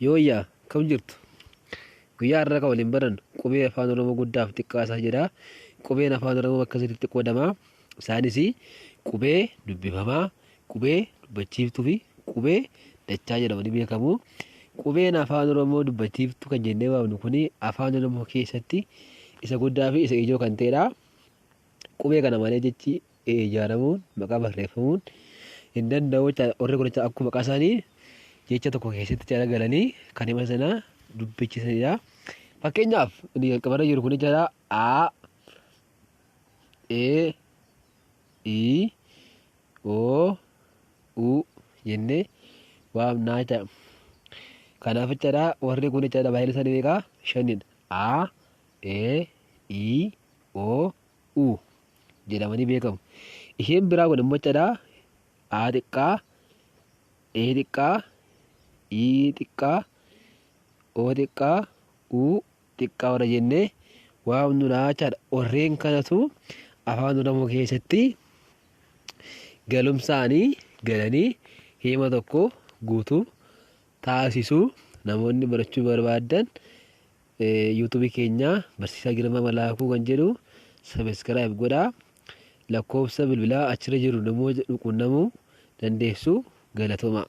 Yooyyaa kam jirtu? Guyyaa har'aa kan waliin barannu qubee Afaan Oromoo guddaaf xiqqaa isaa jedha. Qubeen Afaan Oromoo bakka sadiitti qoodama. Isaanis qubee dubbifamaa, qubee dubbachiiftuu fi qubee dachaa jedhamanii beekamu. Qubeen Afaan Oromoo dubbachiiftuu kan jennee waamnu kun Afaan Oromoo keessatti isa guddaa fi isa ijoo kan ta'edha. Qubee kana malee jechi ijaaramuun maqaa barreeffamuun hin danda'u jechaadha. Warri kun jecha akkuma maqaa isaanii jecha tokko keessatti jechaadha galanii kan hima sana dubbichiisanidha. Fakkeenyaaf inni jalqabarra jiru kun jechaadha A, E, I, O, U jennee waamnaa jechaadha. Kanaaf jechaadha warri kun jechaadha baay'inni isaanii meeqa? Shanidha. A, E, I, O, U jedhamanii beekamu. Isheen biraa kun immoo jechaadha A xiqqaa, E xiqqaa, I xiqqaa, O xiqqaa, U xiqqaa warra jennee waamnudha jechaadha. Warreen kanatu Afaan Oromoo keessatti galumsaanii galanii hima tokko guutuu taasisu. Namoonni barachuu barbaaddan YouTube keenya Barsiisaa Girmaa Malaakuu kan jedhu subscribe godhaa. Lakkoofsa bilbilaa achirra jiru namoota quunnamuu dandeessu. Galatoomaa.